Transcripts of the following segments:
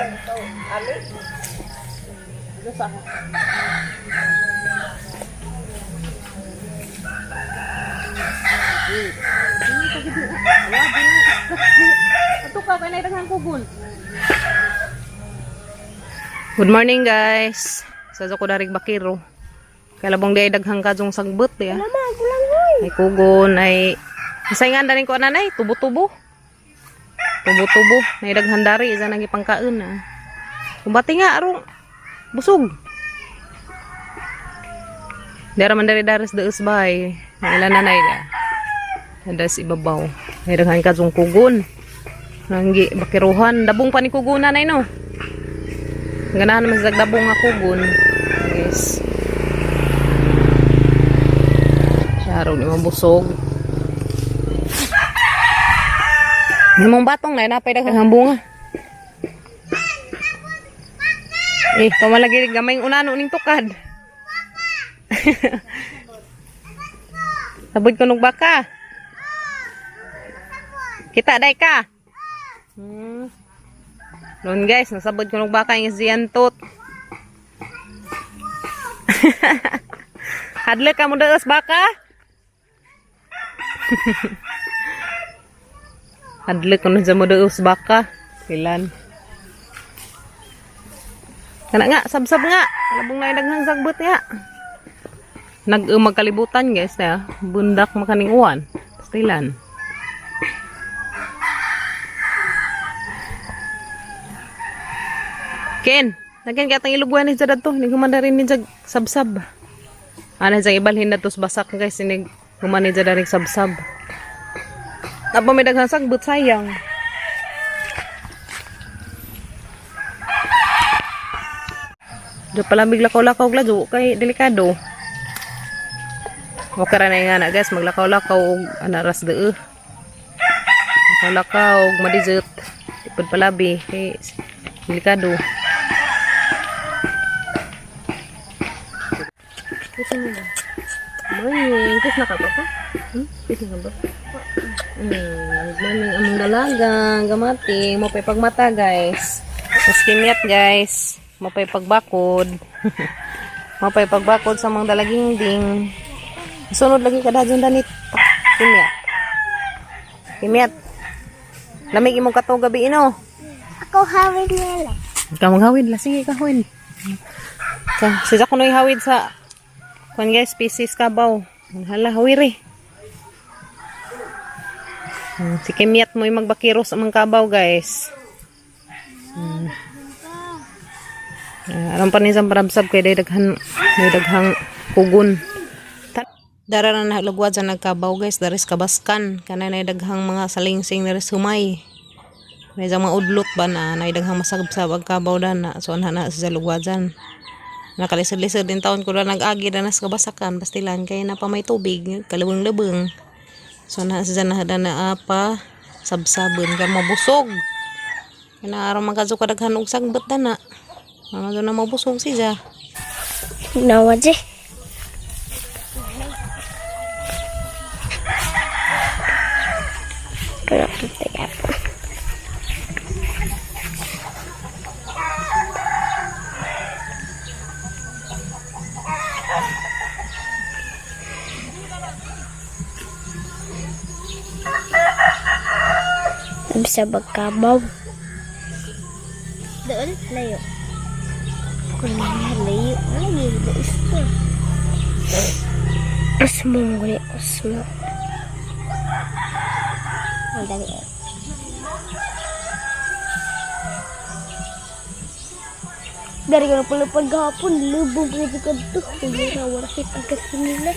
Ali. Sa. Ato ka kay daghang kugon. Good morning, guys. Sa ko darig bakiro. Kay labong di ay daghang kajong sagbot ya. Ay kugon ay isay nga daring ko nanay tubo-tubo. Tubo-tubo nay daghan dari isa nang ipangkaon na. Kumbati nga arong busog. Dara man dari daris daus bay. Ilan nanay da. Das ibabaw. Ay daghan kajong kugon. Nanggi bakiruhan dabong pa ni kugon nanay no. Ganahan naman sa dabong nga kugon. Guys. Syaro ni mabusog. Nimong batong na napay daghang bunga. Eh, pamalagi gamay unano ning tukad. Sabod ko nung baka. Kita day ka. Noon guys, nasabod ko nung baka yung siyantot. Hadlok ka mo daos baka? Hadlok ko na mo daos baka. Ilan? Kana nga, sabsab nga. Labong na daghang sagbot nga. Nag-umag kalibutan guys na. Bundak makaning uwan. Stilan. Ken, lagyan ka atang ilugwan ni dyan to. Nig humanda rin ni jag sabsab. Ana dyan ibalhin na to sa basak guys. Nig humanda ni dyan rin sabsab. Napa may daghang sagbot, sayang. Diyan pala maglakaw-lakaw gladyo kay delikado. Okay ra na nga na guys, maglakaw-lakaw og anaras de. Lakaw-lakaw og madizet. Ipod palabi kay delikado. Morning, kiss na ka ba pa? Kiss na ka ba? Morning among dalaga, gamati, mo pa'y pagmata guys. Mas kimyat guys, mo pa'y pagbakod. Mo pa'y pagbakod sa mga dalaging ding. Sunod lagi kada dyan danit. Kimyat. Kimyat. Lamig imong kato gabi ino. Ako hawid nila. Ikaw maghawid la sige kahawid. Sa sija ko hawid sa kuan guys species kabaw. Hala hawiri. Si Kimyat mo yung magbakiro sa mga kabaw guys. Aram pa ni sa parabsab kay day daghan may daghang kugon. Dara na nalugwad sa nagkabaw guys, daris kabaskan kanay nay daghang mga salingsing daris humay. May mga udlot ba na nay daghang masagabsab ang kabaw dan na so anha na sa lugwadan. Nakalisod-lisod din taon ko na nag-agi na nas kabasakan bastilan kay na pa may tubig kalubong-lubong. So na sa na na apa sabsabon kan mabusog. Kaya araw magkadto kadaghan og sagbot na na. Mga na mabusog siya. Nawaje. Pero kaya po. Bisa magkabaw. Doon, layo. Kung layo, ay, lais na. Osmo mo gani, osmo. Ang dami. Dari ko na pala paghapon, lubog na ko to. Hindi na wala sa pagkasinila.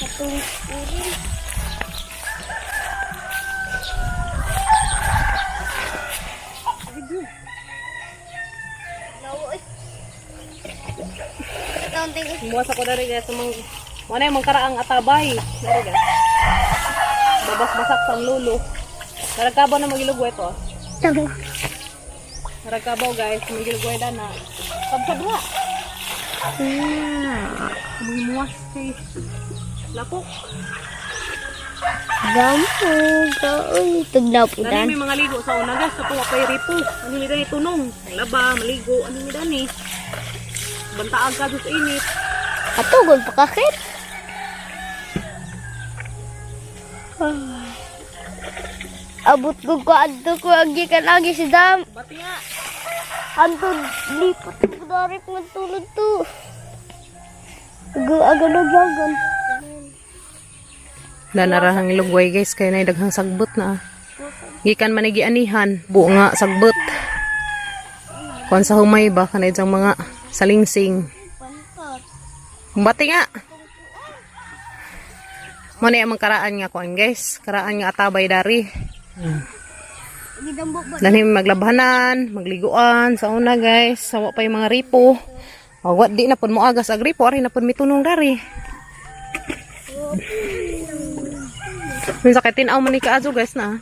Atong urin. Muwas ako dari guys sa mga wala yung mga karaang atabay. Dari guys. Babas-basak sa lulo. Naragkabaw na magilugway to. Tama. Naragkabaw guys, magilugway na na. Sabsab nga. Mga muwas kay lapok. Gampo, kaoy, tugnaw po Dani dan. may mga ligo sa una, guys. Sa kay ripo. Ano ni dani tunong. Laba, maligo. Ano ni dani. Bantaag ka sa init. Katugol pa kakit. Abot ko ko adto ko agi kan agi si dam. Bati nga. Anto lipot ko dari tulog to. Aga aga naglagan. Danarahang ilugway, guys, kay nay daghang sagbot na. Gikan man ni gianihan, buo nga sagbot. Kuan sa humay ba kanay diyang mga salingsing. Bati nga. Mo na amang karaan nga kuan, guys. Karaan nga atabay dari. Dani maglabhanan, magliguan sa una, guys. Sawa pa yung mga ripo. O, wat di na pud mo agas ag ripo, ari na pud mitunong dari. Minsa kay tin-aw man ni kaazo, guys, na.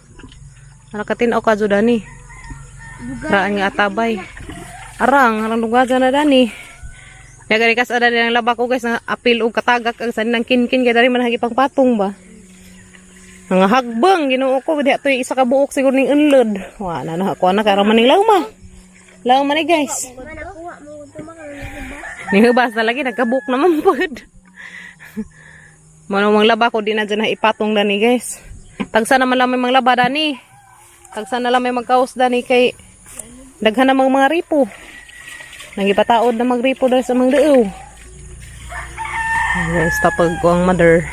Ara ka tin-aw kaazo dani. Karaan nga atabay. Arang, arang lugaza na dani. Nagari kas ada din ang laba ko, guys, na apil og katagak ang sanin ng kinkin kay dari man hagi pang patong ba. Nga hagbang Ginoo ko diha toy isa ka buok siguro ning unlod. Wa na na ko na karon man ning lawma. Lawma ni, guys. Nihubas na lagi nagkabuok naman pod. Mano mang laba ko di na dyan na ipatong dani, guys. Tagsa naman lang may mga laba dani. Tagsa na lang may magkaos dani kay daghan namang mga ripo. Nangipataod na magripo dahil sa mga daaw. Ay, guys, tapag ko ang mother.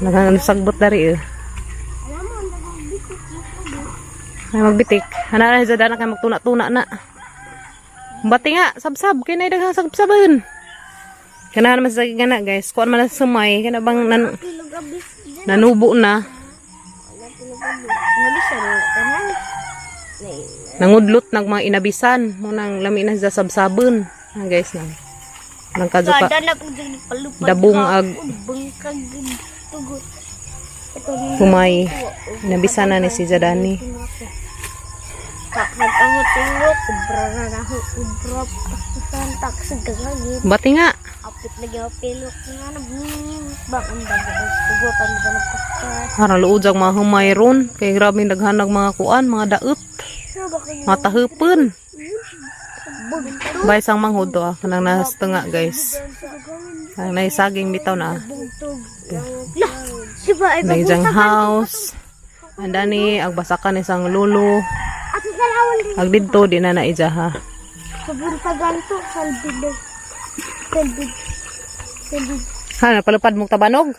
Nagsagbot dari eh. Ay, magbitik. Ana na sa dana kay magtuna-tuna na. Bati nga, sabsab kay nay daghang sabsaban. Kana naman sa gana, guys. Kuan man na sa sumay kana bang nanubo na. Nangudlot nag mga inabisan mo nang lami na sa sabsabon. Ah, guys, nang nang kadto ka na po dyan palupad. dabong ag Bangkag tugot. Ito humay. Inabisan na ni si Jadani. Tak nagtangot tingo, kubra na naho, kubra pastisan tak sa gagawin. Bati nga. Apit lagi ako pilok nga na bang ang dagat tugot ang dagat pastas. Harang luod ang mga humay ron. Kay grabe naghanag mga kuan, mga daot, Sa baka yung mga tahupon. bugto. Bay sang manghod to ah. Kanang nasa tunga, guys. Kanang naisaging bitaw na ah. Bugtog. Lah, siba ay May isang house. Andani, agbasakan isang lolo. Ato sa lawan din. Ag didto, di na naija ha. Sa buntagan to, salbid na. Salbid. Salbid. Ha, napalupad mong tabanog?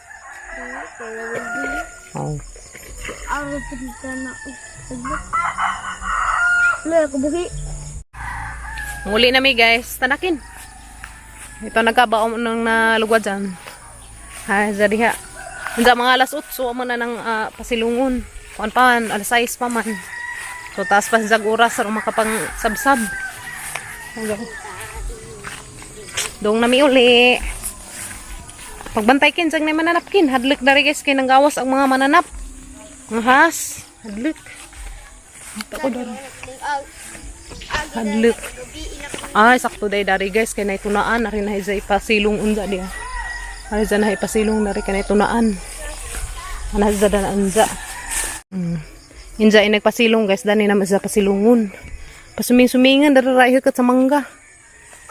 Oh. Araw pa dito na. Sagbot. Lah, kabuhi. Muli na mi, guys. Tanakin. Ito nagkabaon ng nalugwa dyan. Ha, dyan diha. Unsa mga alas 8 mo na ng pasilungon. Kuan pa man, alas 6 pa man. So taas pa sa oras aron makapang sabsab. Dong nami uli. Pagbantay kin sang na mananap kin. Hadlok dari, guys, kay nanggawas ang mga mananap. Mga has, hadlok. Ito ko dari. Hadlok. Ay, sakto day dari, guys, kay nay tunaan ari na isa ipasilong unsa diya. Ari sa na ipasilong dari kay nay tunaan. Ana sa dana unsa. Inja ay nagpasilong, guys, dani naman sa pasilungon. Pasuming-sumingan dari ra kat sa mangga.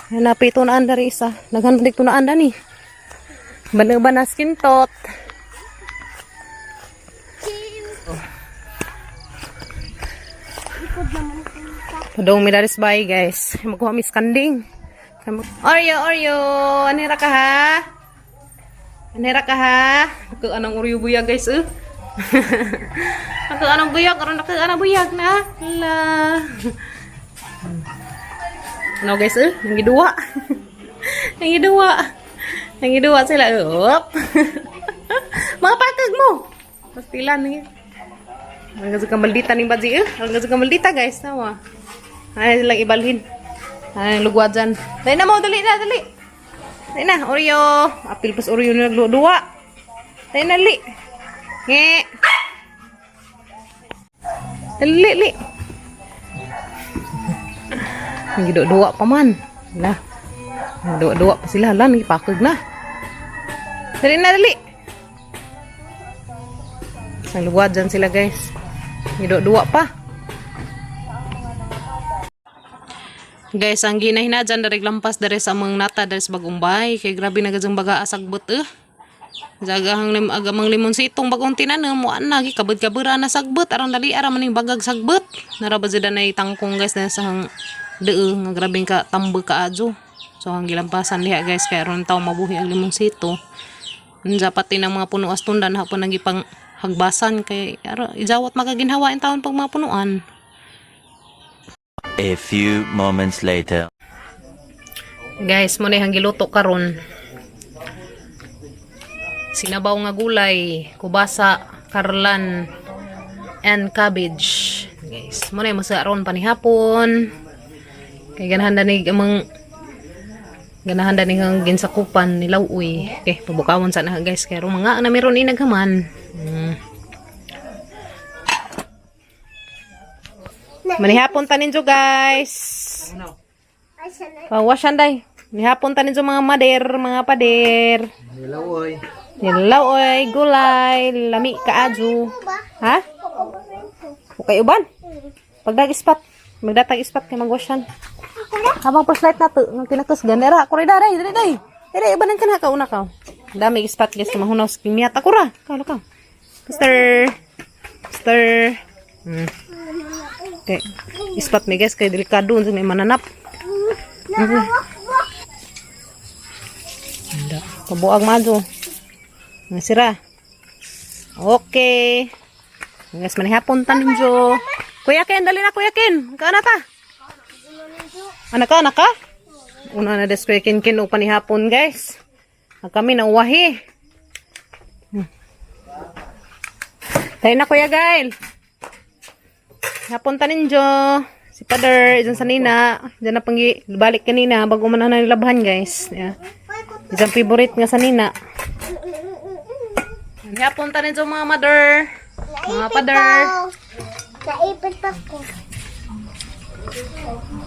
Napi tunaan dari isa. Naghanap tunaan dani. Bana-banas kintot. Padong midaris bay, guys. Magkuha mis kanding. Oreo, Oreo. Anira ka ha? Anira ka ha? Ako anong Oreo buyag, guys eh. Ako anong buyag? Aron ako anong buyag na. Hala. Ano, guys eh? Nangiduwa. Nangiduwa. Nangiduwa sila. Up. Mga pakag mo. Pastilan ni. Ang sa kamaldita ning baji eh. Ang sa kamaldita, guys. Tawa. Ay silang ibalhin. Ay lugwa dyan. Dali na mo, dali na, dali. Dali na, Oreo. Apil pas Oreo na nagduwa. Dali na, li. Nge. Dali, li. Nagduwa pa man. Lah. Nagduwa-duwa pa sila. Lah, nagipakag na. Dali na, dali. Nagluwad dyan sila, guys. Giduwa pa. Guys, ang ginahina dyan, darig lampas dere sa amang nata dere sa bagong bahay. Kay grabe na gadyang baga asagbot eh. Jagahang lim agamang limonsitong bagong tinanom mo na gikabad-kabura na sagbot aron dali ara maning bagag sagbot. Nara ba jud nay tangkong, guys, na sa hang dee nga grabeng ka tambo kaadyo. So ang gilampasan diha, guys, kay aron taw mabuhi ang limonsito. Unja pati ng mga puno as tundan hapon nang gipang hagbasan kay aro ijawat makaginhawa in taon pag mga punuan. A few moments later. Guys, mo na yung giluto karon. Sinabaw nga gulay, kubasa, karlan, and cabbage. Guys, mo na yung masaron panihapon. Kay ganahan na ni amang ganahan na ni ang ginsakupan ni Lauoy. Okay, pabukawon sa na, guys, kay ron mga na meron inaghaman. Manihapon tanin jo, guys. Pawasyan day. Nihapon tanin sa mga mader, mga pader. Nilawoy. Nilaw oy, gulay, lami kaadyo. Ha? Okay uban. Pagdag ispat, magdatag ispat kay magwasyan. Habang flashlight na to, nang tinakus ganera, kuri daray, dali day. Dali ubanan ka na kauna ka. Dami ispat, guys, mahunaw sa kimiyat ako ra. Kalo ka. Mister. Mister. Okay. Ispat mi, guys, kay delikado unsa may mananap. Hindi. Kabuag madyo. Nga sira. Okay. Guys, manihapon tanin jo. Kuya Ken, dali na, Kuya Ken. Kaana ta? Anak ka, anak ka? Una na des Kuya Ken Ken o panihapon, guys. Ang kami na uwahi. Tayo na, Kuya Gail. Hapon tanin jo. Si Father, dyan sa nina. Diyan na panggi, balik kanina bago man na nilabhan, guys. Yeah. Isang favorite nga sa nina. Hapon tanin jo, mga mother. Mga father. Naipit pa ko.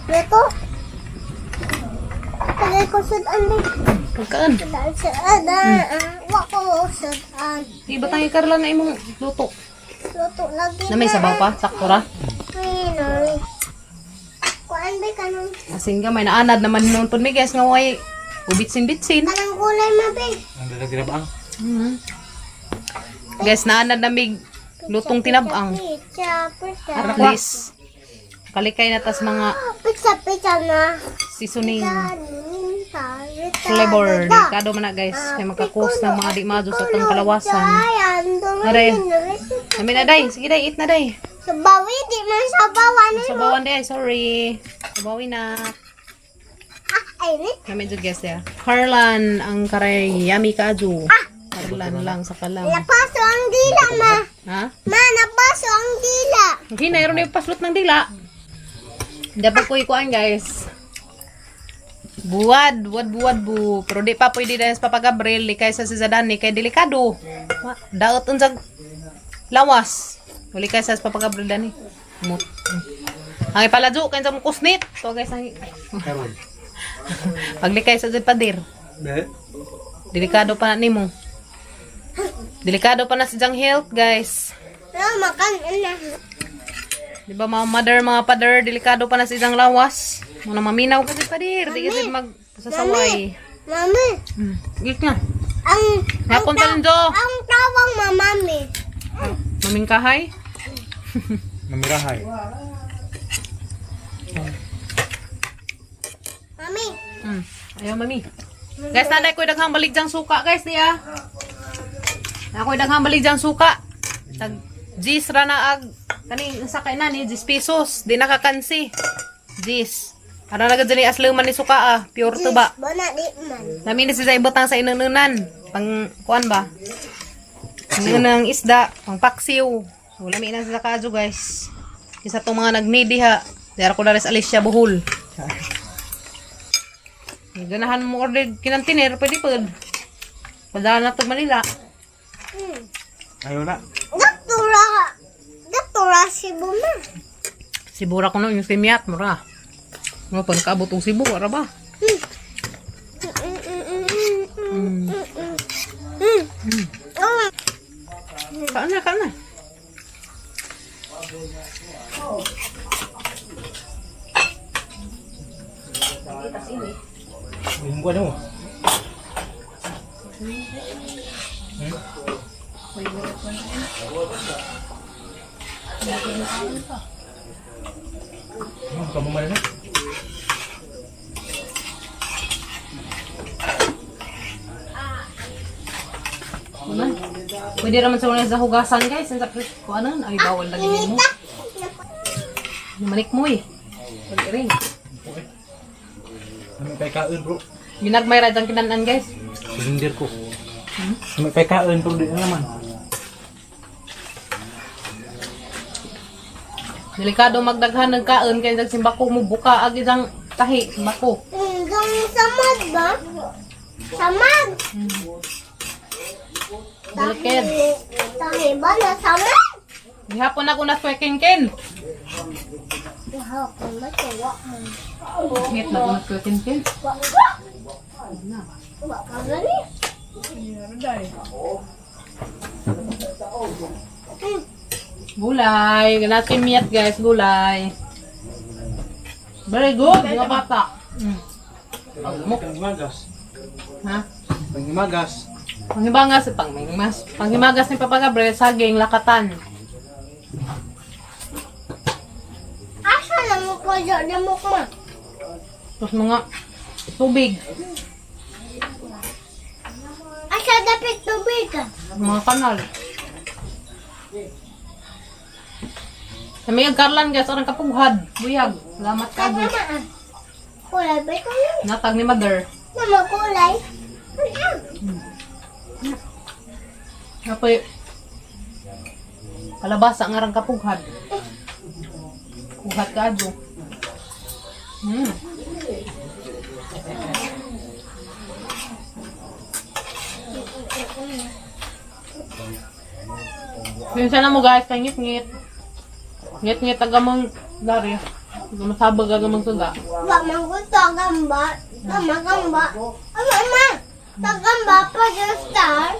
Luto. Tagay ko sudan din. Pagkaan. Sudan sudan. Wa ko sudan. Di ba tayo Carla na imong luto? Luto lagi. Na may sabaw pa? Sakto ra? Ay, noy. Kuan ba kanang Asin ka, may naanad naman noon po mi, guys, nga way ubitsin-bitsin. kanang gulay ma be. Ang dalag ang. Guys, naanad na mig lutong tinabang. Pizza, pizza. At least, kalikay na tas mga Pizza, pizza na. seasoning Flavor. flavor. Delikado man na, guys, kay makakos ng mga di madyo sa atong kalawasan. Aray. Kami na day, sige day, eat na day. Sabawi, di man sabawan eh. Sabawan day, sorry. Sabawi na. Ah, ay ni. Kami jud, guys ya. Carlan ang karay yummy kaaju. Carlan lang sa kalam. Napaso ang dila, ma. Ha? Ma, napaso ang dila. Hindi na yung paslot ng dila. Dapat ko ikuan, guys. Buwad, buwad, buwad, bu. Pero di pa pwede dahil sa Papa Gabriel, di kay sa si Zadani, kay delikado. Daot unsag lawas. Uli kay sa Papa Gabriel dani. Mut. Ang ipaladyo, kay sa kusnit. So guys, ang Karon. paglikay sa jud padir. Be. Delikado pa na nimo. Delikado pa na si Jang health, guys. No, makan na. Di ba mga mother, mga father, delikado pa na sa isang lawas. Muna maminaw kasi padir, di kasi mag sasaway. Mami, Git nga. ang Hapon ta jo. ang tawang mamami. Mamingkahay. Namirahay. Mami, Ayaw, mami. Guys, nanay ko daghang balik diyang suka, guys, di ah. Ako daghang balik diyang suka. Tag Gis ra na ag kaning sakay na ni 10 pesos, di nakakansi. Gis. Ara na gud ni asluman ni suka ah, pure to ba. bona di man. Namin ni sila ibutang sa inununan. Pang kuan ba? Ang isda, pang paksiw. Wala may inan sa kaadyo, guys. Isa tong mga nagnidi ha. Dara ko dares Alicia Bohol. Ganahan mo order kinantiner, pwede pod. Padala na to Manila. Ayaw na. Doktora, doktora si Buma. Sibura ko no yung simyat mura. Mo pa nakaabot og Cebu ara ba? Kaan na, kaan na. Yung buwan mo. Kamu mana na? Ano? Pwede raman sa una sa hugasan, guys. Ang sakit ko ano, ay bawal lagi mo. Manik mo eh. Pag-iring. May pagkain, bro. Ginagmay ra dyan kinanan, guys. Cylinder ko. May pagkain, bro. Di na naman. Delikado magdaghan ng kaon kay dag simbako mo buka ag isang tahi simbako. Hanggang samad ba? Samad! Delikad. Tahi ba na samad? Gihapon ako na ken. Gihapon ba siya? Wa man. Ngit na ko na ken. Wa ka! Wa ka gani? Gulay, ganatin miyat, guys, gulay. Very good, mga bata. Mo. Panghimagas. Ha? Panghimagas. Panghibangas, pangmingmas. Panghimagas ni Papa Gabriel, saging, lakatan. Asa na mo ko na mo ma? Tapos mga tubig, Asa dapit tubig ka? mga kanal. Kami ang karlan, guys, orang kapughad. Buyag. Salamat ka. Kaya ma ah. Kulay ba ito yun? Natag ni Mother. Mama kulay? Ano? Kapoy, kalabasa nga rang kapughad. Pughat ka adyo. Pinsan na mo, guys, kay ngit-ngit. Ngit-ngit agamang dari. Masabag agamang suga. Wa man ko tagamba. Tama gamba. Ama ma. Tagamba pa yung star.